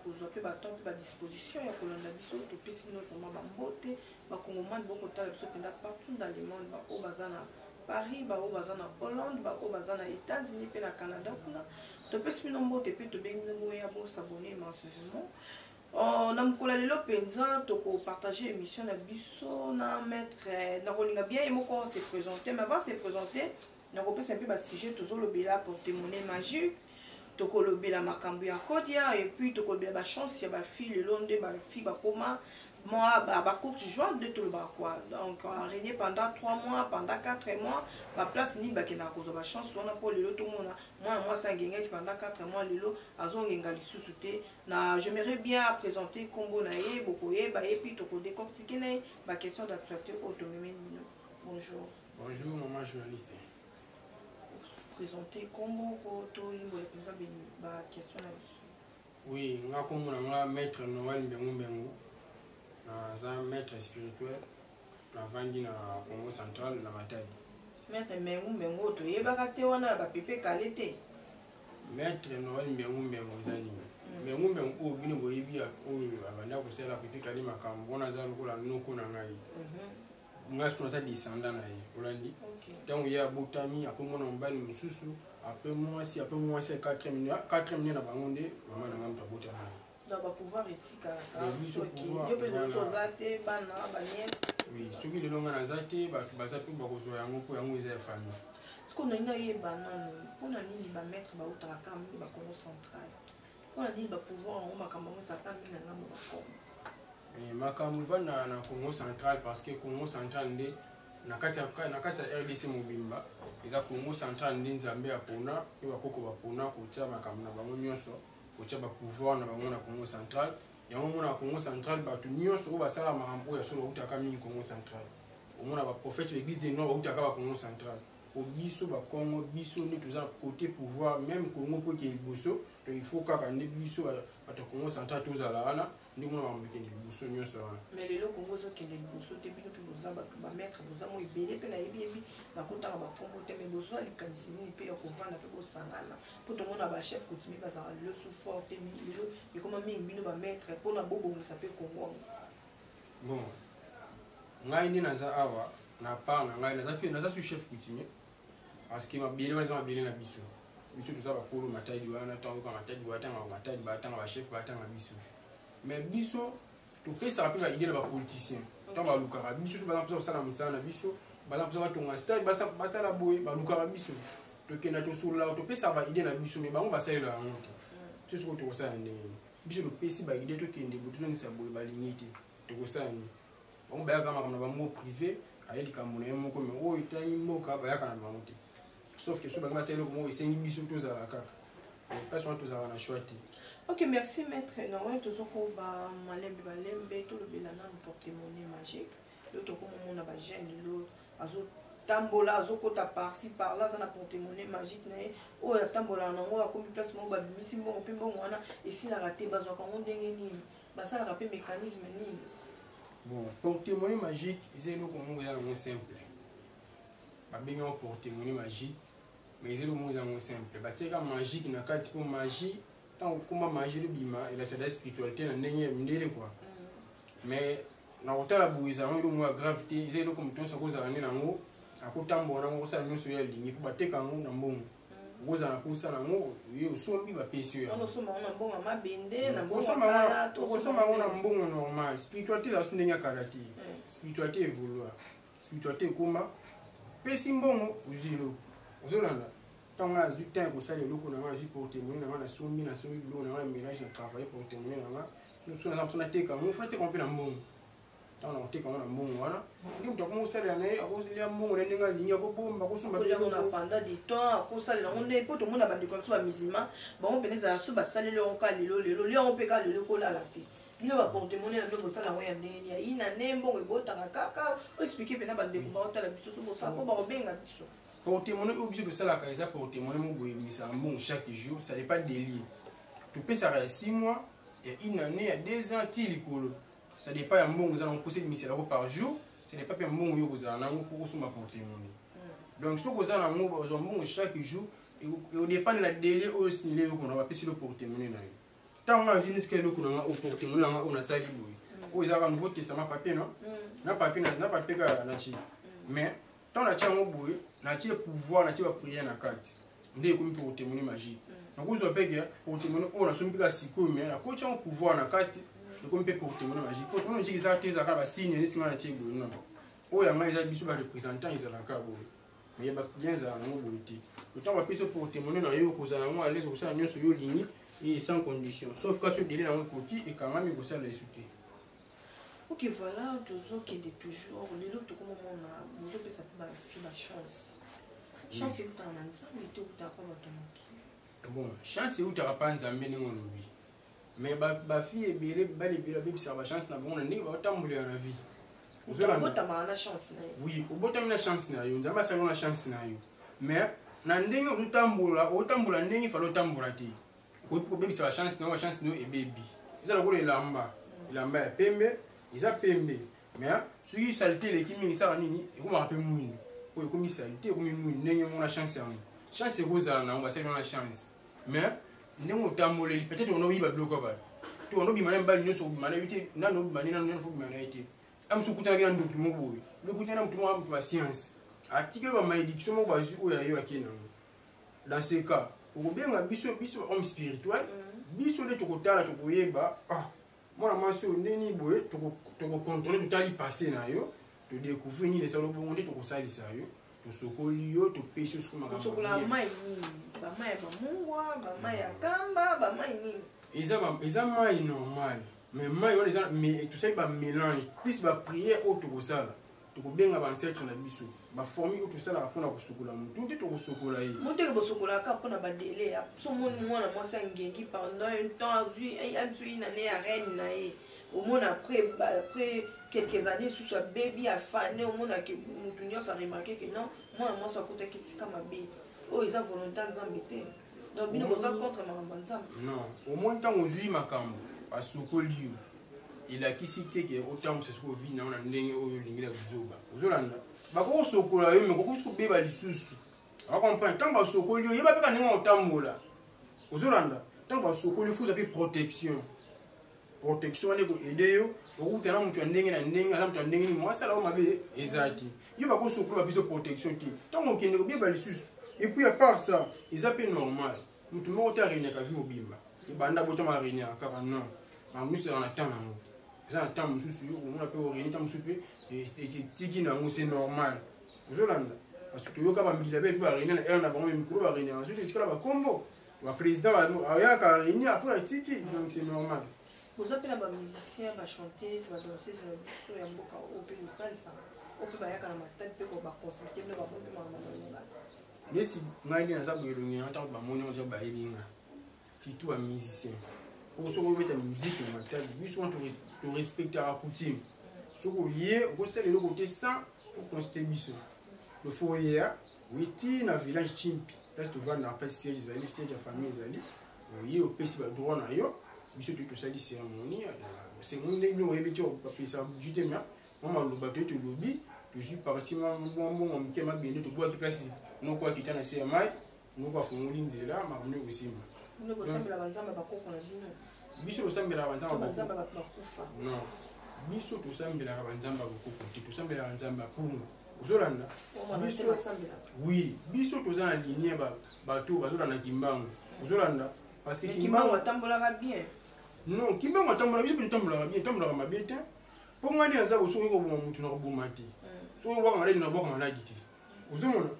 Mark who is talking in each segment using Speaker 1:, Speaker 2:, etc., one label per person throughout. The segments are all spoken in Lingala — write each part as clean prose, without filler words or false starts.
Speaker 1: kozwa mpe batemps mpe badisposition ya kolanda biso. Topesi bino vraiment bambote, bakongomani bokotala biso mpenza partout dans le monde, baoyo baza na Paris, baoyo baza na Hollande, baoyo baza na États-Unis mpe na Canada kuna. Topesi bino mbote mpe tobengi bino boya bos'abonner massivement. Oh, na mokolo ya lelo mpenza tokopartage émission na biso na maître. Nakolinga bien ye moko se présenter, mais avant se présenter, nakopesa mpe basujet tozolobela: porte-monnaie magique, tokolobela makambo ya kodia et puis tokolobela bachance ya bafille. Lelo nde bafille bakoma mwa bacourte joie nde tolobaka quoi, donc régner pendant 3 mois, pendant 4 mois. Baplace nini bakendaka kozwa bachance wana? Mpo lelo tomona mwana mwasi angengaki pendant 4 mois, lelo azongenga lisusu te. Na j'aimerais bien présenter nkombo na ye, bokoyeba ye, puis tokodécortiquer na ye baquestion d'actualité oyo tomemeli bino. Bonjour.
Speaker 2: Bonjour, maman journaliste.
Speaker 1: Présenter nkombo po toyimbola mpenza baquestion na biso.
Speaker 2: Oui, nga kombo na nga maître Noël Mbengu Mbengu. Naza maître spirituel, navandi na Congo Central, na Matadi.
Speaker 1: Maître Mbengu Mbengu oyo toyebaka te wana ya bapepe kale te?
Speaker 2: Maître Noël Mbengu Mbengu eza nini? Mbengu Mbengu oyo bino boyebi, oyo abanda kosala pepe kale makambo wana, aza lokola noko na ngai. Ngai soki naza descendant na ye, olandi? Ntango ye abotami, apres mwana mobali mosusu, apres mwasi, apres mwasi ya quatrième ne na bango nde mama na ngai moto abotama ye.
Speaker 1: Donc bapouvoir etikalaka?
Speaker 2: Biso
Speaker 1: yo mpe liboso oza te, bana, banièce?
Speaker 2: Oui, soki lelo ngai naza te, bato baza mpe bakozwa yango, mpo yango eza ya famille.
Speaker 1: Sikoyo nalingi nayeba nanu mpona nini bamaître bautaka kaka mingi bakongo Central. Mpona nini bapouvoir yango, makambo yango ezalaka mingi na ngambo bakongo?
Speaker 2: Makambo evandaka na Congo Central parce que Congo Central nde na kati ya RDC mobimba. Eza Congo Central nde Nzambe apona mpe bakoko bapona kotia makambo na bango nyonso, kotia bapouvoir na bango na Congo Central. Yango omona Congo Central, bato nyonso oyo basala makambo oyo ya solo bautaka mingi Congo Central. Omona baprophète, baéglise de noir bautaka ba Congo Central. Po biso bakongo, biso nde toza côté pouvoir. Même Congo mpo ekende liboso, donc il faut kaka nde biso bato ya Congo Central tozala wana, nde mona makambo ekende liboso nyonso wana.
Speaker 1: Mais lelo Congo ezokende liboso te. Bino mpe boza bato bamaître, boza mo ebele mpe nayebi yebi, nakotanga bakombo te, mais bozwa likanisi nini mpe ya kovanda mpe bosangana? Mpo tomona bachef coutumier bazalaka lelo su fort te. Lelo ekoma mingi bino bamaître mpona bobongisa mpe Congo yango.
Speaker 2: Bon, ngai nde naza awa na part na ngai, naza mpe naza su chef coutumier parce que mabele wana eza mabele na biso. Biso toza bakolo Matadi wana. Ntango oyoka Matadi, batanga Matadi, batanga bachef, batanga biso. Mais biso topesaka mpe baidée na bapoliticien. Ntango balukaka biso, so baza mposa kosala mosala na biso, baza mposa batonga stade, basala boye, balukaka biso, tokenda, tosolola, topesaka baidée na biso, mais bango basalela yango te. So sikoyo tokosala ndenge nini? Biso topesi baidée, tokende boye, tozongisa boye, balingi te. Tokosala nini? Bango bayaka makambo na bango privé, aye likambo na ye moko, mais oyo etali mboka bayaka na bango te. Sauf que so bango basali eloko moko esengi biso tozala kaka place wana, tozalaka na choix te.
Speaker 1: Ok, merci maître Noël. Tozokoba malembe malembe, tolobela nanu porte-monnaie magique. Lelo tokomomona bajeune lelo azotambola, azokota par-ci par-là, aza na porte-monnaie magique na ye oyo atambolaka nango. Akomi place moko, babimisi mbongo, mpe mbongo wana esilaka te. Bazwaka yango ndenge nini? Basalaka mpe mécanisme nini?
Speaker 2: Bon, porte-monnaie magique eza eloko moko eza nango simple. Babengi yango porte-monnaie magique, mais eza eloko moko eza yango simple. Batiaka magique na kati mpo magie, ntango okoma magie elobima, elakisa da spiritualité na ndenge ya mindele quoi. Mais na kotala boye, ezala yango eloko moko ya grave te. Eza eloko moto nyonso akozala nde nango, akotambola nango, akosala nyonso oyo alingi, mpo bateka yango na mbongo. Okozala na mposa nango, ye osombi, bapesi yo.
Speaker 1: Osomba yango na mbongo ya mabende, na mbongo?
Speaker 2: Okosomba yango na mbongo normal. Spiritualité eza so ndenge ya kala te. Spiritualité évolua, spiritualité ekoma pesi mbongo, ozwi eloko. Ozolanda, ntango ngai azwi temps ya kosala eloko na ngai, azwi porte-monnaie na ngai, nasombi biloko na ngai ya mélange, na travaille porte-monnaie na ngai. So naza mposa nateka yango, fa nateka yango mpe na mbongo. Ntango na koteka yango na mbongo wana, nde moto akoma kosalela na ye, akolia mbongo na ye ndenge alingi, akobomba, akosomba.
Speaker 1: Yango na pendant du temps akosalela yango nde, mpo tomona bandeko na biso bamusulman, bango mpena ezala so basaleli yango ka lelo lelo, lia yango mpe ka lelo, kolala te. Bino baporte-monnaie na bino, bosala yango ya ndenge nini? Ya ina ne mbongo ebotaka kaka? Oexpliquer mpena bandeko baotala biso, so bosala mpo bakobenga biso.
Speaker 2: Porte-monnaie oyo biso tosalaka eza porte-monnaie moko boye ebimisaka mbongo chaque jour. Ça dépend délai topesaka, ya 6 mois, ya une année, ya 2 ans ti likolo. Ça dépend ya mbongo eza nango mposa ebimiselako par jour. Ça dépend mpe ya mbongo yo kozala nango mpo kosomba porte-monnaie. Donc soki oza nango, bazwa mbongo chaque jour, eodépendre na délai oyo osinile eloko na bapesi lo porte-monnaie na yo. Ntango nga nazwi nisika eloko na nga oyo porte-monnaie na nga oyo nasali boye, oyo ezalaka Nouveau Testament, papier no na papier na papier kaka natie. Mais ntango natie yango boye, natie pouvoir, natie baprière na kati, nde ekomi porte-monnaie magique. Nakozwa mpe ke porte-monnaie oyo nasombi kaka sikoyo, mais nakoti yango pouvoir na kati, ekomi mpe porte-monnaie magique. Porte-monnaie magique ezalaka te ezalaka basigne neti nga natie boye, non. Oyo yanga eza biso bareprésentant, ezalaka boye, mais ya baclient ezala nango boye te. Ntango bapesi yo porte-monnaie na yo, okozala yango à l'aise, okosala nyonso yo olingi et sans condition, sauf kasi délai nango ekoki, ekangami, ekosala esu te.
Speaker 1: Ok, voilà, tozokende toujours. Lelo tokomomona bozopesa mpe bafille bachance. Chance eutaka na Nzambe te, eutaka mpa bato ya mokili?
Speaker 2: Bon, chance eutaka mpa Nzambe ndenge olobi, mais bafille ebele, mibali ebele babebisaka bachance na bango na ndenge baotambolela na vie.
Speaker 1: Obotamaka na chance na ye?
Speaker 2: Oui, obotami na chance na yo, Nzambe asali na chance na yo, mais na ndenge ozotambola, otambola ndenge fallait otambola te, okoki kobebisa bachance na yo. Bachance na yo ebebi. Eza lokola elamba, elamba ya pembe eza pembe, mais soki saleté eleki mingi, esala nini? Ekomaka mpe mwindu. Oyo ekomi saleté, ekomi mwindu. Ndenge mona chance yango, chance ekozala nango, basali wana chance, mais ndenge otamboleli, peut-être ona oyiba biloko ya bato to ona obima na mibali nyonso, obima na ye te, nano obima nde nano nano fo obima na ye te. Amosu okutanaki na ndoki moko boye, okutani na motu moko, moto ya science, atikeli bamalédiction moko bazwi oyo ayo ake nango. Dans ce cas, okobenga biso, biso homme spirituel, biso nde tokotala, tokoyeba: ah, mwana mwasi oyo ndeni boye. Tokocontrôle, totali passé na yo, todécouvrir nini esala bongo, nde tokosalisa yo, tosokoli yo, topesi yo siko makambo.
Speaker 1: Osokola mai nini? Bamai ya bamungwa, bamai ya kamba, bamai nini?
Speaker 2: Eza mai normal, mais mai wana eza tosali bamélange plus baprière oyo tokosala. Tokobenga baancêtre na biso, baformule oyo tosalaka mpona kosukola motu, nde tokosukola ye.
Speaker 1: Moteke bosokolaka mpona badélai. So omoni mwana mwasi angengi pendant un temps, azwi une année ya règne na ye, omona après quelques années lisusu abebi, afane, omonake motu nyonso aremarquer ke non, mwana mwasi akutaki esika mabe. Oyo eza volonté ya Nzambe te. Donc bino boza contre makambo ya Nzambe?
Speaker 2: Non, omoni, ntango ozwi makambo, basokoli yo, elakisi te ke otambwisa soki ovi nango na ndenge oyo olingi na buzoba. Ozolanda, bakokosokola yo, me kokoki kobeba lisusu. Acomprendre? Ntango basokoli yo, yeba mpe ka ndenge otambola. Ozolanda, ntango basokoli yo, fuza mpe protection. Protection wana ekoaider yo. Okuta na moto ya ndenge na ndenge, aza moto ya ndenge nini, mwasala oyo mabe eza te. Yo bakosokola babiso protection te, ntango okende kobeba lisusu. Et puis, à part ça, eza mpe normal, motu moko te arégnaka vie mobimba, ebanda botama arégnaka kaka, non. Makambo nyonso ezaka na temps nango. Eza na temps mosusu yo komona mpe orégner, temps mosusu mpe etiki nango, c'est normal. Ozolanda, parce que toyoka bambila mpe barégner na ère na bango, mikolo barégner, soki etikala bakombo baprésident ayaka arégner, après atiki. Donc c'est normal.
Speaker 1: Boza mpe na bamusicien, bachanteuse, badanseuse na biso ya mboka oyo mpe bosalisaka, oyo mpe bayaka na Matadi mpe baconsulte bino, bango mpe makambo balonga?
Speaker 2: Nesi ngai nde naza boye, elongi na ntango bamoni yango, bayebi nga, surtout bamusicien oko. Soki obeta musique na Matadi, biso wana torespectaka coutume. Soki oye, okosala eloko te sans oconsulte biso. Il faut oyeya, oye ti na village Chimpi, place tovandaka, place siège ezali, siège ya famille ezali. Oye, opesi badroit na yo, biso toyi, tosali cérémonie. Cérémonie ndenge bino oyebi te, bapesaka buju te, mais mwa maloba toye, tolobi, tozwi parti mwa mbongo moke, mabende, tobwaki place moko, akita na se ya mai moko, afungoli nzela, makambo nde kosimba.
Speaker 1: Bino bosambelaka Nzambe bakoko na bino?
Speaker 2: Biso tosambelaka banzambe
Speaker 1: Banzambe bato bakufa?
Speaker 2: Non, biso tosambelaka banzambe ya bokoko te, tosambelaka Nzambe ya Pungu. Ozolanda biso? Oui, biso toza na linie bato bazolanda Kimbangu. Ozolanda, parce que
Speaker 1: Kimbangu atambolaka bien?
Speaker 2: Non, Kimbangu atambola, biso mpe totambolaka bien, tambolaka mabe te. Mpo ngai nde naza, soki koboma motu na koboma te, soki obwaka maladi na kobwaka maladi te. Ozomona,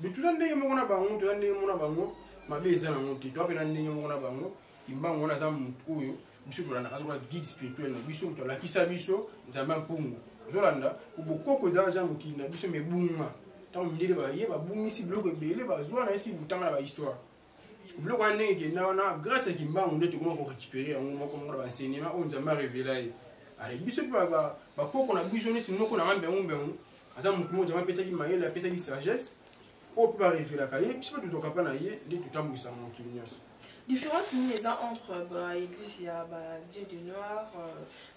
Speaker 2: toza ndenge moko na bango, toza ndenge moko na bango, mabe eza nango te. Toza mpe na ndenge moko na bango. Kimbangu wana aza motu oyo biso tolandaka, aza guide spirituel na biso, moto alakisa biso Nzambe ya Mpungu. Ozolanda, bokoko ezalaka ja mokili na biso, mebunga ntango mindele baye, babungisi biloko ebele, bazwa na esi butanga na bahistoire. Biloko wana ndenge ekenda wana, grâce ya Kimbangu nde tokoma korécupérer yango moko moko na baenseignement oyo Nzambe arévéler ye. Ale, biso mpe bakoko na biso nesi noko na nga Mbengu Mbengu aza motu moko Nzambe apesaki mayele, apesaki sagesse oyo mpe barévélaka ye, biso mpe tozwaka mpa na ye, nde totambwisaka mokili nyonso.
Speaker 1: Différence nini eza entre baéglise ya badieu de noir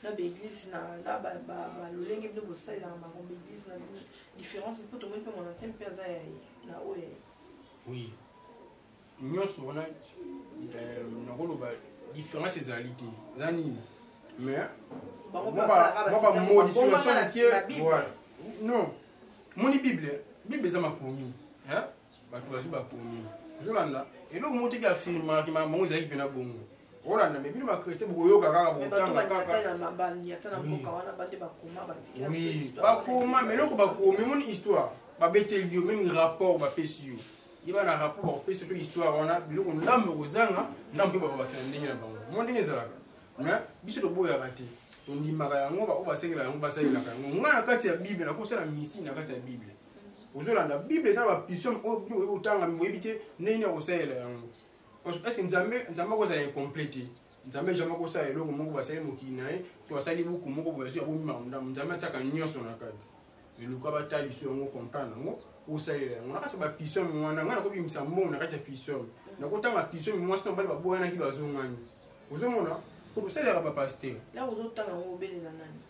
Speaker 1: na baéglise na balolenge bino bosalelaka makambo, église na bino? Différence, mpo tomoni mpe Mwana Ntiemi mpe aza ya na oyo ya ye.
Speaker 2: Oui. Nyonso wana nakoloba différence ezali te, eza nini? Mais bamodification moke. Non, moni Bible, Bible eza makomi, bato bazwi bakomi. Ozolanda eloko moko teki afirmaki makambo yango ezalaki mpena bongo. Olanda, mais bino bachrétien bokoyoka kaka, bokotanga kaka. Bakoma, mais eloko bakomi, omoni histoire babeteli yo, même rapport bapesi yo, yeba na rapport bakopesi to histoire wana, biloko ndambo ekozanga, ndambo mpe bakobakisa na ndenge na bango. Mo ndenge ezalaka, mais biso toboyaka te, tondimaka yango. Baoyo basengelaka yango, basalelaka yango. Ngai na kati ya Bible nakosala mystique na kati ya Bible. Ozolanda, Bible eza na bapsaume oyo otanga, boyebi te ndenge nini akosalela yango. Est ce Nzambe, Nzambe akozala incomplet te. Nzambe jamais akosala eloko moko, basali mokili na ye to asali buku moko boye, azwi abomima ndambo. Nzambe atiaka nyonso na kati. Eluka batali biso yango, comprendre yango, osalela yango na kati ya bapsaume wana. Ngai nakobimisa mbongo na kati ya psaume, nakotanga psaume mwasi na mobali baboyanaki, bazongani. Ozomona, po tosalelaka bapasteur.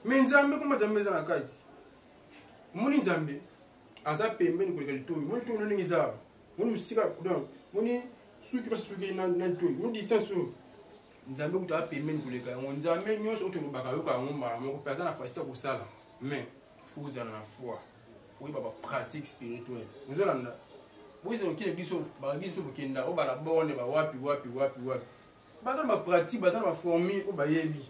Speaker 2: Mais Nzambe, koma Nzambe eza na kati. Omoni, Nzambe aza pembeni koleka litoi. Moni toi ndenge eza, moni mosika. Donc moni suki mpasi, suki na litoi, moni distance oyo. Nzambe kutu aza pembeni koleka yango. Nzambe nyonso oyo tolobaka, ayoka yango mbala moko, mpe aza na facilité ya kosala. Mais faut ozala na foi, oyeba bapratique spirituelle. Ozolanda, boyeza okende biso babiso bokenda oyo bala borne, bawapi wapi wapi wapi, baza na bapratique, baza na baformule oyo bayebi.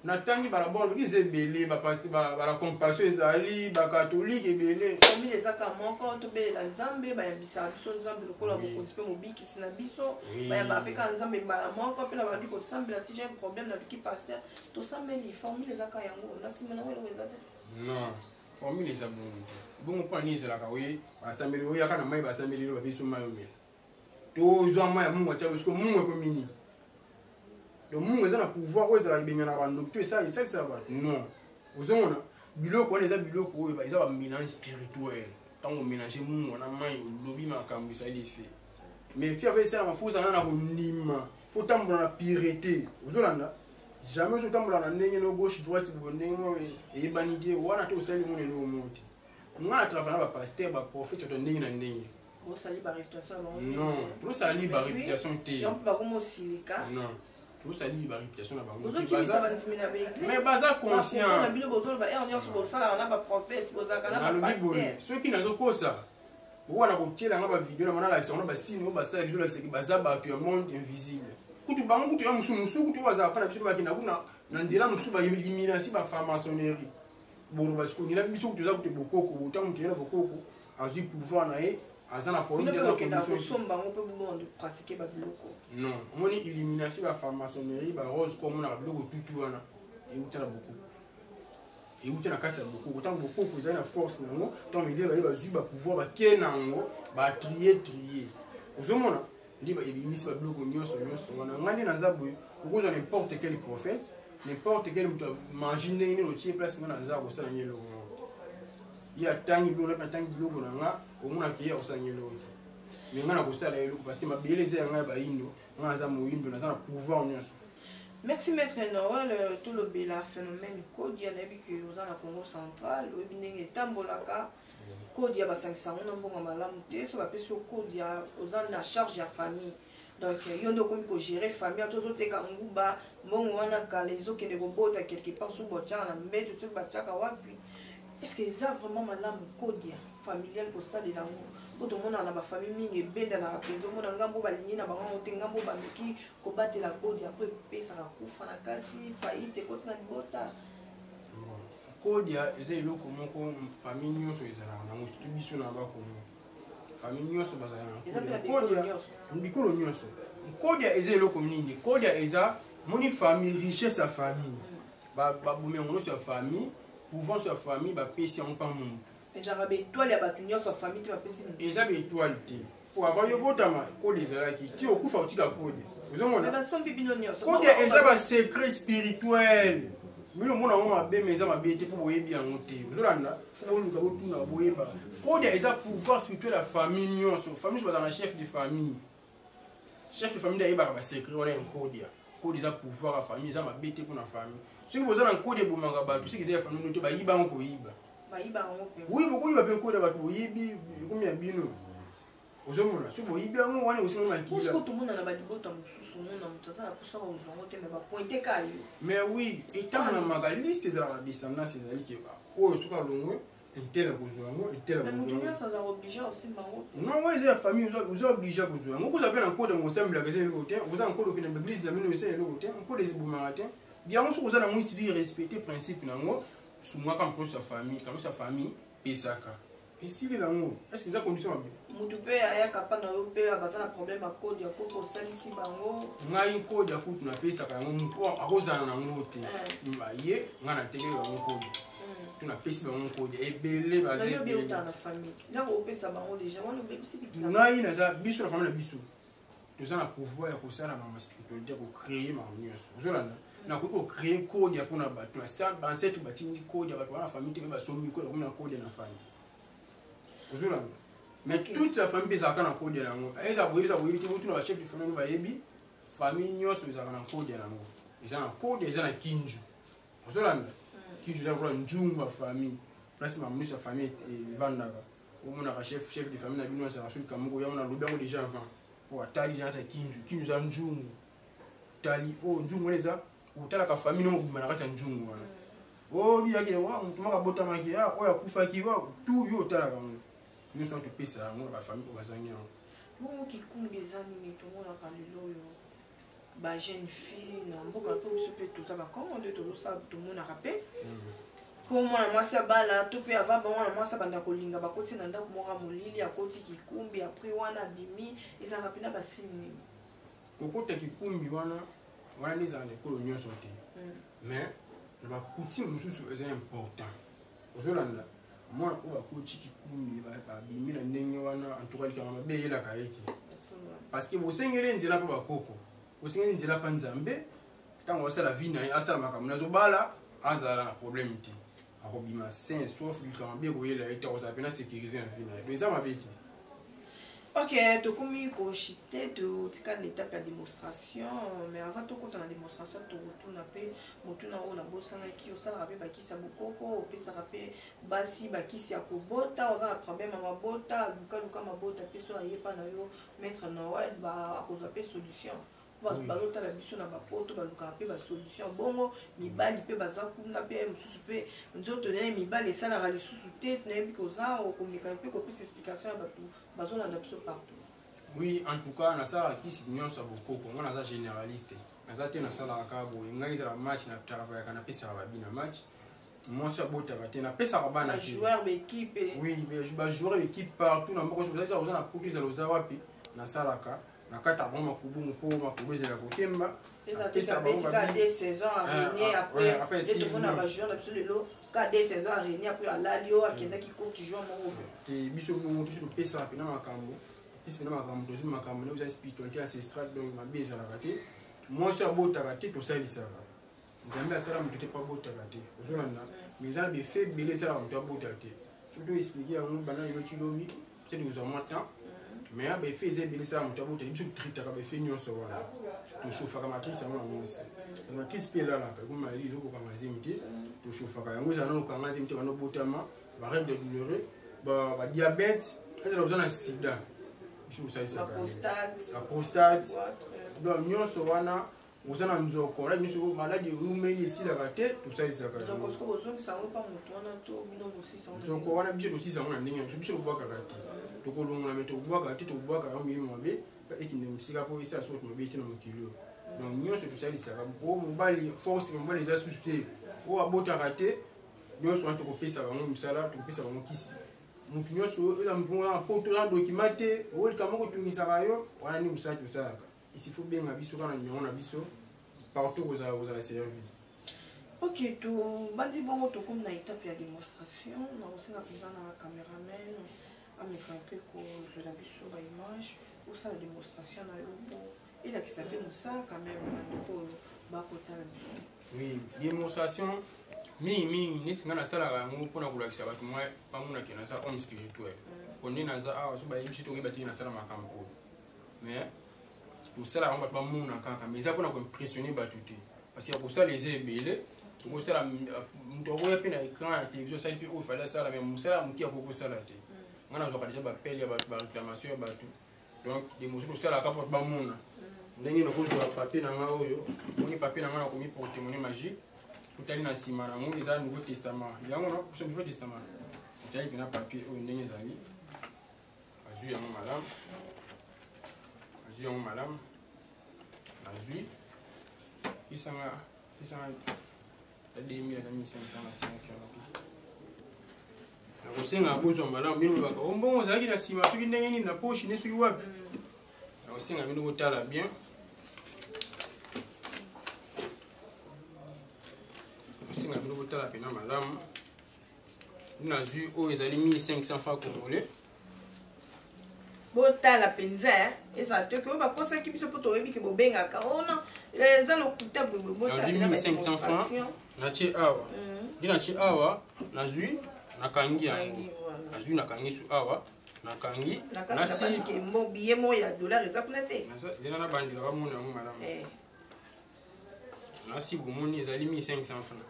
Speaker 2: Natangi bala borne, biza ebele, bala Compassion ezali, bacatholique ebele.
Speaker 1: Formule ezaka moko: tobelela Nzambe. Bayambisaka biso Nzambe lokola mokonzi mpe mobikisi na biso. Bayambaka mpe kaka Nzambe mbala moko, mpe na bandi kosambela. Si j'ai un problème, naluki pasteur, tosambeli. Formule ezaka yango, na nsima nango eloko eza te.
Speaker 2: Non, formule eza bongo te. Bongo mpo ani ezalaka oye basambeli, oyaka na mai, basambeli elo, babiso mai omela, tozwa mai ya Mungu atia biso. Mungu ekomi nini? Donc Mungu eza na pouvoir oyo ezalaka ebengana bandoki to esalisaka bato? Non. Ozomona, biloko wana eza biloko oyo eza bamélange spirituel. Ntango omélange Mungu wana mai, olobi makambo, esali effet. Mais fi ava esalama, faut ozala na kondima, faut tambola na pureté. Ozolanda, jamais ozotambola na ndenge no gauche droite boye, ndenge moko eyebani te wana te. Osali mona eloko moko te. Nga na travaille na bapasteur, baprophète, bato ndenge na ndenge.
Speaker 1: Bosali baréputation bango?
Speaker 2: Non, tosali baréputation te.
Speaker 1: Yango mpe bakoma osilika.
Speaker 2: Non, tosali baréputation na bango.
Speaker 1: Ozokimisa bandimi na baeglise.
Speaker 2: Mais baza conscient.
Speaker 1: Na bino bozoloba heure nyonso, bosalaka na baprophète, bozalaka na bapasteur.
Speaker 2: Soki nazokosa, wana kotiela nga bavideo na nalakisa ngo na basini oyo basala biso, lakisaki baza bato ya monde invisible. Kutu bango kutu ya mosusu mosusu kutu oyo bazalaka mpa na biso, bakenda kuna na nzela mosusu, bailluminasi, bafranc-maçonnerie. Boloba sikoyo nila biso kutu eza kutu bokoko. Ntango moto na bokoko azwi pouvoir na ye, aza na
Speaker 1: problème kosomba yango mpe bobondo pratique babiloko.
Speaker 2: Non, omoni illumination, bafranc-maçonnerie, barose ko omonaka biloko tutu wana euta na bokoko, euta na kati ya bokoko. Ntango bokoko ezali na force na yango, ntango midele baye bazwi bapouvoir, bakee na yango, batrie trie, ozomona nde ebimisi babiloko nyonso nyonso wana. Ngai nde naza boye, okozwa n'importe quel prophète, n'importe quel moto amangi ndenge nini, otie place nga naza, kosala nye eloko moko. Ye atangi biloko, nape atangi biloko na nga, omonaki ye akosala nye eloko te. Mais ngai nakosala ye eloko parce que mabele eza ya ngai ya bayindo. Ngai naza moyindo, naza na pouvoir nyonso.
Speaker 1: Merci, maître Noël. Tolobela phénomène kodia. Nayebi ke oza na Congo Central, oyebi ndenge etambolaka. Kodia, basangisa yango na mbongo malamu te. So bapesi yo kodia, oza na charge ya famille, donc yo nde okomi kogérer famille. Ata ozoteka nguba, mbongo wana kala ezokende kobota quelque part. So botiaka na mbeto, soki batiaka wapi? Est ce que eza vraiment malamu kodia familial kosalela yango? Po tomonaka na bafamille mingi ebendanaka mpenza. Omona ngambo balingi na bango te, ngambo bameki kobatela kodia, po epesaka kufa na kati, faillite ekoti na libota.
Speaker 2: Kodia eza eloko moko famille nyonso ezalaka nango, surtout biso na Bakongo. Famille nyonso bazalaka na
Speaker 1: kodia,
Speaker 2: bikolo nyonso. Kodia eza eloko nini? Kodia eza moni famille, richesse ya famille, babomengo nyonso ya famille, pouvoir nyonso ya famille, bapesi yango mpa mutu.
Speaker 1: Ezalaka baétoile ya bato nyonso ya famille te bapesi?
Speaker 2: Eza baétoile te. Po avant yo botama, kodia ezalaki. Ti okufa, otika kodia. Ozomona,
Speaker 1: basombi bino nyonso.
Speaker 2: Kodia eza basecret spirituel. Bino omona yango mabe, mais eza mabe te, mpo boyebi yango te. Ozolanda, faut boluka, botuna, boyeba. Kodia eza pouvoir spirituel ya famille nyonso. Famille nyonso bazala na chef de famille. Chef de famille nde ayebaka basecret wana ya nkodia. Kodia eza pouvoir ya famille, eza mabe te mpona famille. Soki boza na nkodia ebomaka bato, soki eza ya famille te, bayiba yango koyiba.
Speaker 1: Bayiba yango mpe.
Speaker 2: Oui, bokoyiba mpe nkodia bato. Boyebi, ekomi ya bino. Ozomona so boyibi yango wana osenga makila.
Speaker 1: Siko tomona na balibota mosusu, omona moto aza na mposa kozwa yango te, mais bapointe ka yo.
Speaker 2: Mais oui, etangamaka liste, ezalaka descendance, ezali ke oyo soki alongwe, un tel akozwa yango, un tel.
Speaker 1: Mais moto nyonso azala obligé osimba yango?
Speaker 2: Non, wana eza ya famille, oza obligé kozwa yango. Okozwa mpe na nkode, osambelaka, eza eloko te. Oza na nkode, okende na église na bino, eza eloko te. Nkode ezebomaka te. Yango soki oza nango, esili respecte principe nango, sungaka mposo ya famille, kamposo ya famille pesaka, esili nango. Est ce eza condition mabe?
Speaker 1: Motu mpe ayaka mpa na yo mpe baza na problème ya code ya koko, osalisi bango?
Speaker 2: Ngai code ya kutu napesaka yango, motu oyo akozala nango te, ye ngai natekeli bango code to napesi bango code ebele.
Speaker 1: Baza na famille, ndako opesa bango déjà wana obebisi.
Speaker 2: Ngai naza, biso na famille na biso toza na pouvoir ya kosala makambo spiritualité, ya kocréer makambo nyonso. Ozolanda, nakoki kocréer code ya mpona bato baancêtre batindi code ya bato wana, famille te, mpe basombi code, akomi na code na famille. Ozolanda, mais toute la famille mpe ezalaka na code yango. Eza boyebi, eza boyebi te, botuna bachef de famille, bayebi. Famille nyonso ezalaka na code yango, eza na code, eza na kinju. Ozolanda, kinju eza lokola nzungu ya famille, place makambo nyonso ya famille evandaka. Omonaka chef de famille na bino azalaka soki kamoko yango, nalobi yango déjà avant po atali ata kinju. Kinju eza nzungu, tali oyo nzungu wana eza otalaka famille no mobima na kati ya nzungu wana. Oyo biyaki motu moko abotamaki, oyo akufaki, tu yo otalaka yango nyonso wana, topesa yango na bafamille oyo bazangi yango.
Speaker 1: Bongo kikumbi eza nini? Tomonaka lelo oyo bajeune fille na mboka mpo biso mpe toza bakongo nde tozosala, tomonaka mpe mpo mwana mwasi abala to mpe ava bango, mwana mwasi abanda kolinga, bakoti na ndako moko ya molili, akoti kikumbi, après wana abimi. Ezalaka mpena basini nini?
Speaker 2: Kokota kikumbi wana, wana nde ezala na ekolo nyonso te, mais na bacoutume mosusu eza important. Ozolanda, mwana oyo bakoti kikumbi, babimi na ndenge wana, en tout cas likanga mabe eyelaka ye te, parce que bosengeli nzela mpo bakoko, bosengeli nzela mpa Nzambe. Ntango asala vie na ye, asala makambo nazobala, azala na problème te, akobima sain, sauf likambo mabe ekoyela ye te, akozala mpena sécurisé na vie na ye. Eza mabe te.
Speaker 1: Ok, tokomi kochuter, totika na étape ya démonstration, mais avant tokota na démonstration, tokotuna mpe motuna oyo nabosanaki. Osalaka mpe bakisi ya bokoko, opesaka mpe basi bakisi ya kobota? Oza na problème ya mabota, lukaluka mabota mpe so ayepa na yo, maître Noel, akozwa mpe solution. Bato bazotala biso na bapoto balukaka mpe basolution bongo, mibali mpe baza kuna mpe mosusu mpe nzoto naye mibali esalaka lisusu te. Nayebi koza okomeka mpe kopesa explication ya bato bazolanda biso partout.
Speaker 2: Oui, en tout cas nasalaka kisi nyonso ya bokoko. Nga naza généraliste, naza te nasalaka kaka boye. Ngai ezala match na travaillaka, napesaka babi na match, mwasi abotaka te, napesaka bana.
Speaker 1: Bajoueur baéquipe.
Speaker 2: Oui, bajoueur équipe partout na mboka. Oza na poto, ezala oza wapi, nasalaka, nakataka bango makubu mpo makubu ezala kokemba.
Speaker 1: Eza deux saisons araignée, après tomona bajoueur na biso lelo ka deux saisons araignée, après alali oyo akendaki courte joueur moko.
Speaker 2: Te, biso bongo, biso topesaka mpena makambo, pesi mpena makambo, tozwi makambo na eza spiritualité ancestrale, donc mabe ezalaka te. Mwasi abotaka te, tosalisaka. Nzambe asala moto te mpo abotaka te, ozolanda? Mais eza na baeffet ebele esalaka moto abotaka te. Soki oexpliquer yango banda lelo ti lobi, peut-être kozwa mwa temps, mais baeffet eza ebele esalaka moto abotaka. Biso totraitaka baeffet nyonso wana, tochauffaka matrice yango na mwasi. Matrice mpe elalaka, ekoma ezokokanga zemi te, tochauffaka yango, ezala nano okanga zemi te, banda obotama, barègle douloureux, badiabète, ezala oza na sida, biso kosalisaka baprostate. Donc nyonso wana, oza na nzoko na nyonso, maladi eumeli esilaka te, tosalisaka. Nzoko wana biso tosisa yango na ndenge biso, biso tobwakaka te, tokolongola, mais tobwakaka te, tobwakaka yango milimo mabe ekende mosika mpo esala soki mabe te na mokili oyo. Donc nyonso tosalisaka. O mobali, force mobali eza susu te, oyo abotaka te, nyonso wana tokopesa bango mosala, tokopesa bango kisi. Motu nyonso eza motu wana po toza document te, olika moko otungisaka yo, wana nde mosala tosalaka. Il faut benga biso kaka na numéro na biso, partout kozala, kozala servi.
Speaker 1: Ok, tobandi bongo, tokomi na étape ya démonstration. Na kosenga mpenza na cameraman ameka mpe kozwela biso baimage, osala démonstration na yo mpo elakisa mpe mosala quand même bandeko oyo bakotala biso.
Speaker 2: Oui, démonstration mingimingi neti ngai nasalaka yango mpona kolakisa bato mwa bamonake naza homme spirituel, po nde naza awa so bayebi biso, tokoyeba teke nasala makambo oyo. Mais tosala yango bato bamona kaka, mais eza mpona koimpressionner bato te, parce que kosala eza ebele. Tokosala, moto akoya mpe na écran ya télévision, asali mpe oyo fallait asala, mais mosala moke akoki kosala te. Ngai nazwaka deja bapele ya bato, baréclamation ya bato. Donc démonstration tosalaka mpo bamona ndenge nakozwa papier na ngai oyo. Moni papier na ngai, nakomi porte-monnaie magique. Totali na nsima nango, eza Nouveau Testament. Yango na Nouveau Testament, otali mpena papier oyo ndenge ezali. Azwi yango malamu, azwi yango malamu. Nazwi pisanga, pisanga ta 2000 ata 1500 na 5 yango pisa. Nakosenga bozwa malamu. Bino lobaka o mbongo ozalaki na nsima, soki ndenge nini na poche nde, soki wapi. Nakosenga bino kotala bien. Nakosenga bino kotala mpena malamu. Nazwi oyo ezali 1500 francs congolais.
Speaker 1: Botala mpenza, ezala te oyo bakosaki biso, mpo toyebi ke bobengaka ono eza lokuta. Boye
Speaker 2: nazwi 1500 francs, natie awa. Nde natie awa, nazwi, nakangi yango, nazwi, nakangi su awa, nakangi.
Speaker 1: Billet moko ya dollar eza kuna te.
Speaker 2: Zela na bandela, bamona yango malamu. Nasi bomoni, ezali 1500 francs.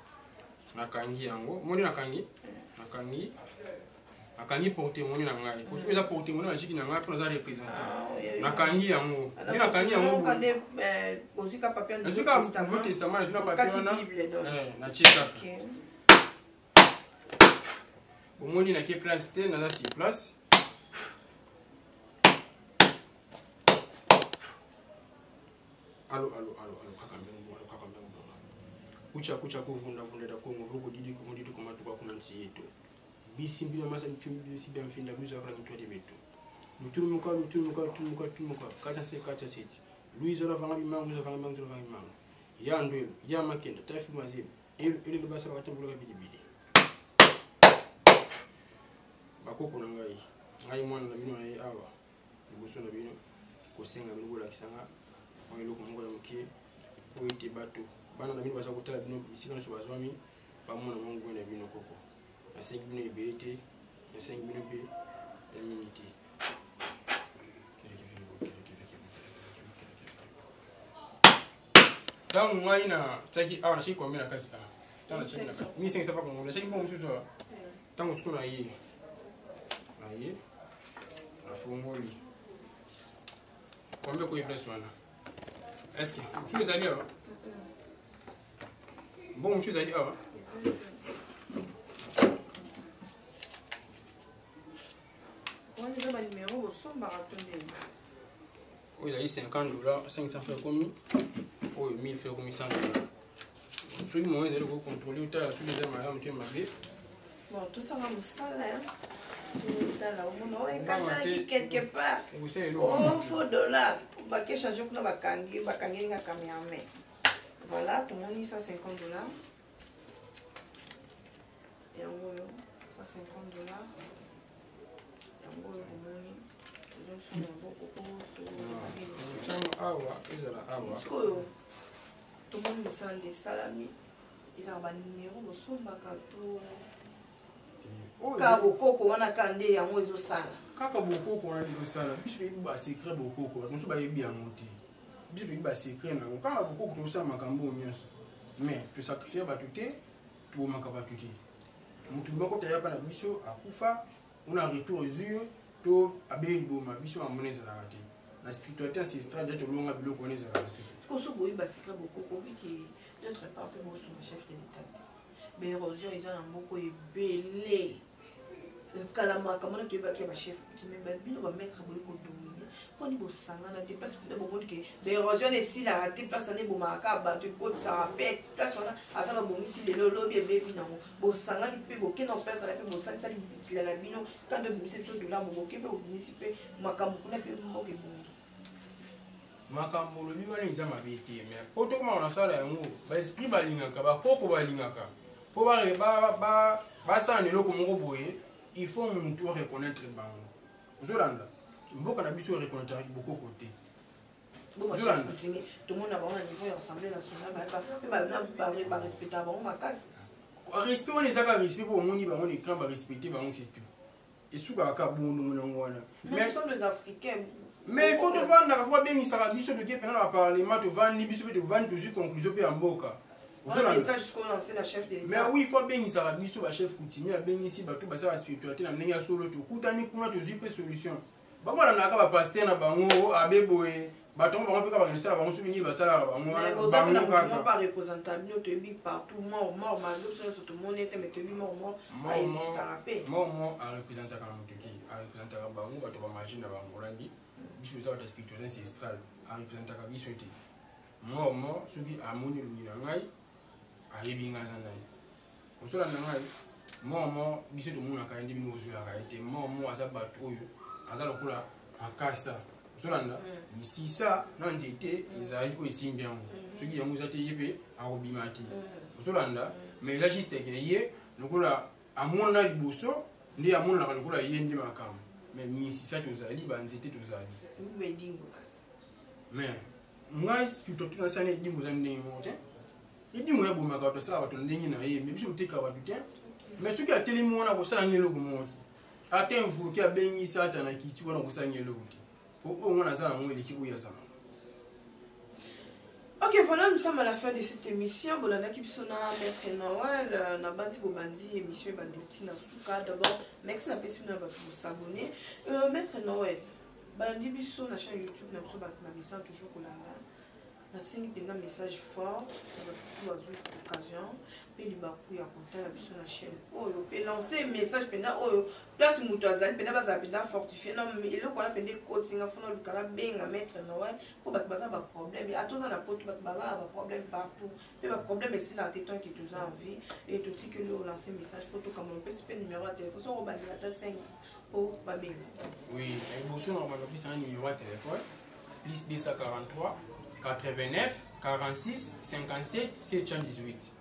Speaker 2: Nakangi yango, moni, nakangi, nakangi, nakangi porte-monnaie na ngai. Po soki eza porte-monnaie magique na ngai, mpo naza représentant, nakangi yango. Nde nakangi yango, nazwi kaka Nouveau Testament, nazwi na papier wana, natie kaka. Bomoni, nake place te, naza sur place. Alo, alo, alo, alo, kaka mbengu, alo, kaka mbengu. Kucha kucha, kuvunda vunda da Kongo vuko didi kumo didi kumatuka kuna nsi yetu bisi mbila masa bisi bia mfinda bizo akala mtu betu lutulumuka lutulumuka lutulumuka lutulumuka kata se kata seti luizo la vanga bimangu la vanga bimangu la vanga bimangu ya ndwelo ya makenda tafi mazibu elo elo lobasa bakatambulaka bidibidi. Bakoko na ngai, ngai mwana na bino na ye awa liboso na bino, kosenga bino bolakisa nga mwa eloko moko ya moke, po ete bato, bana na bino baza kotala bino bisika nyonso bazwami, bamona mwa nguya na bino. Koko, nasengi bino ebele te, nasengi bino mpe ya mingi te. Ntango ngai natiaki awa, natiaki combien na kati awa? Ntango natiaki na kati 1500 francs congolais, natiaki mbongo mosusu awa. Ntango sikoyo na ye, na ye nafungoli, combien koyi place wana? Est ce que mosusu ezali awa? Mbongo mosusu ezali awa.
Speaker 1: Wana eza banimero bosombaka to ndenge?
Speaker 2: Oyo ezali 50 dollar, 500 francs ekomi oyo 1000 francs, ekomi 100 dollar. Soki moyen ezali, kocontrôle, otala soki eza malamu te, mabe.
Speaker 1: Bon, tosala mosala, totala, omona oyo ekatanaki quelque part. O faux dollar bake change kuna, bakangi, bakangi nga cameraman. Voilà, tomoni 150 dollar, yango oyo 150 dollar, yango oyo bomoni, tozongisa maboko po
Speaker 2: to awa ezala awa.
Speaker 1: Sikoyo tomoni mosala nde esalami. Ezalaka banimero bosombaka to kaka bokoko wana, kaka nde yango ezosala?
Speaker 2: Kaka bokoko wana nde ezosala. Biso toyebi basecret bokoko, bato mosusu bayebi yango te. Biso toyebi basecret na yango kaka bokoko. Tozosala makambo oyo nyonso, mais tosacrifie bato te, tobomaka bato te. Motu moko taya mpa na biso akufa ona retour ezwi yo to abeli liboma, biso mamona ezalaka te. Na spiritualité ancestrale deja tolonga biloko wana, ezalaka soki
Speaker 1: Koso boyebi basecret bokoko, obiki d'autre part mpe bosunga chef de l'État te. Baérosion eza na mboka ebele. Kala makambo wana toyebaki ya bachef coutumier, bino bamaître boye kodomine, mponi bosangana te? Place kuna bomoni ke baérosion wana esilaka te, place wana ebomaka kaka bato, ekotisaka pete place wana. Ata babongisi lelo, lobi ebebi nango. Bosangani mpe bokenda place wana mpe bosalisali bikila na bino, kanda obimisi biso dollar, boboke mpe bobimisi mpe makambo kuna mpe mboka ebongi.
Speaker 2: Makambo olobi wana eza mabe te, mais po tokomaka na sala yango, baesprit balingaka, bakoko balingaka mpo basala na eloko moko boye, il faut mutu oreconnaître bango. Ozolanda, mboka na biso oreconnaître bokoko te.
Speaker 1: Tomona bango na niveau ya Assemblée nationale mpe barespectaka bango makasi.
Speaker 2: Respect wana ezaka respect mpo omoni bango na écran, barespecte bango, c'est tout. Esukaka kaka bongo nango wana.
Speaker 1: Mais nous sommes des Africains.
Speaker 2: Mais il faut tovandaka, fo babengisaka biso, tokie mpena na baparlement, tovandi biso mpe, tovandi, tozwi conclusion mpe ya mboka. Mais oui, faut abengisaka biso bachef coutumier, abengisi bato basala spiritualité na ndenge ya solo. Tokutani kuna, tozwi mpe solution. Bango balandaka bapaster na bango abe boye, bato yango bango mpe kaka bakende sala bango soki nini basalaka bango wana bango kaka.
Speaker 1: Ba représenta bino, toyebi partout mort mort, malgré biso nyonso tomoni ete, mais toyebi mort mort aexistaka mpe.
Speaker 2: Mort mort areprésentaka na moto te, areprésentaka bango bato bamagie na bango. Olandi, biso toza bato ya spiritualité ancestrale, areprésentaka biso te. Mort mort, soki amoni elongi na ngai, ayebi ngai aza nani. Osolanda ngai, mort mort, biso tomonaka ye nde bino bozwelaka ye te. Mort mort aza bato oyo aza lokola makasa. Ozolanda, misisa na nzete ezali oyo esimbi yango. Soki yango eza te, ye mpe akobima te. Ozolanda, mais eza juste ke ye lokola amona liboso nde amonaka lokola ye nde makambo, mais misisa tozali, banzete tozali. Mais ngai spiritualité nasala edingo eza ndenge moko te. Edingo yabomaka bato, asalaka bato ndenge na ye, mais biso totekaka bato te. Mais soki atelemi wana, kosala nge eloko moko te. Ata invoke, abengi Satan na kiti wana, kosala nge eloko te, po oyo ngo naza nango eleki oyo aza nango.
Speaker 1: Ok, voilà, nous sommes à la fin de cette émission. Bolandaki biso na Maître Noël, na bandi bobandi émission ebandi na suka. D'abord, merci na pesi na bato s'abonner. Maître Noël, balandi biso na chaîne YouTube na biso, bato na message toujours kolanda. Nasengi mpenza message fort na bato tu bazwi occasion mpe libaku ya kotala biso na chaîne oyo, mpe lance message mpenza oyo place moto azali mpenza, bazala mpenza fortifie na eloko wana mpenza ekotinga fona oluka nabenga Maître Noël, mpo bato baza baproblème. Ata oza na poto, bato baza na baproblème partout, mpe baproblème esilaka te tant que toza en vie. E totikeli oyo lance message mpo tokamona, opesi mpe numéro ya téléphone soko obandela ata 5 mpo babenga.
Speaker 2: Oui, liboso na banda opesanga numéro ya téléphone: plus 243 89 46 57 718,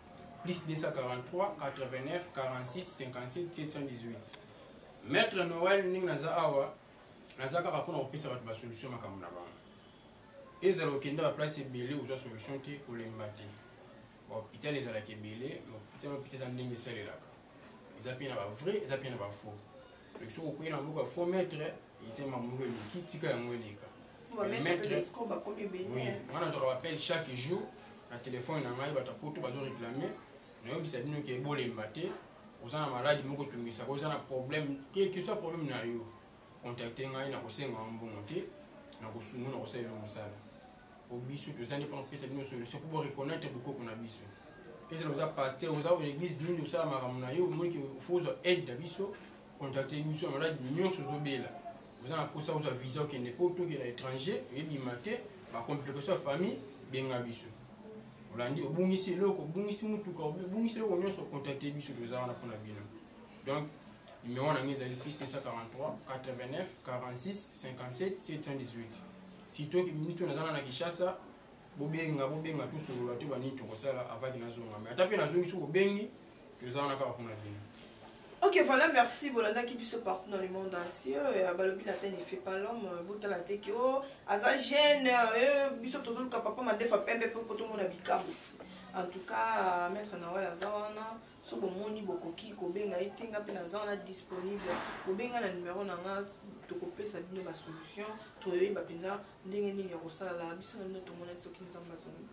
Speaker 2: plus 243 89 46 57 718. Maître Noël, ndenge naza awa, naza kaka mpona kopesa bato basolution makambo na bango. Ezala okenda baplace ebele, ozwa solution te, kolemba te. Bahôpital ezalaka ebele, mais hôpital hôpital eza ndenge esalelaka, eza mpe na bavrai, eza mpe na bafaux. Donc soki okoyi na mboka faux maître, etie makambo moko eleki, tika yango eleka.
Speaker 1: Maître,
Speaker 2: oui, nga nazwaka baappel chaque jour na telefone na ngai, bato ya poto bazoréclame. Nayebisa bino ke bolemba te. Oza na maladi moko etungisaka, oza na problème, quel que soit problème na yo, contacte ngai. Na kosenga mbongo te, na kosungu, na kosalela mosala, po biso toza nde mpona kopesa bino solution, mpo boreconnaître bokoko na biso. Ezala oza pasteur, oza église nini, osala makambo na yo, omoniki fo ozwa aide na biso, contacte biso. Na maladi nyonso ozobela, oza na mposa ozwa visa okende po tokenda étranger, oyebima te, bacomplication ya famille, benga biso. Olandi, obungisi eloko, obungisi mutuka, obungisi eloko nyonso, contacte biso, toza wana mpona bino. Donc numéro na ngai ezali plus 243 89 46 57 718. Surtout minute oyo naza na Kinshasa, bobenga, bobenga, tosolola to banini tokosala avaki nazonga. Mais ata mpe nazongi, soki obengi, toza wana kaka mpona bino.
Speaker 1: Ok, voilà, merci. Bolandaki biso partout dans le monde entier. Balobi la ne fait pas l'homme. Botala te ki oh, aza jeune, biso tozoluka papa mandefa pembe po po tomona bikamwisi. En tout cas, Maître Noël aza wana. So bomoni bokoki kobenga ye te, nga mpe naza wana disponible. Kobenga na numéro na nga, tokopesa bino basolution, toyoyeba mpenza ndenge nini ya kosala biso na bino. Tomona soki Nzambe azongi.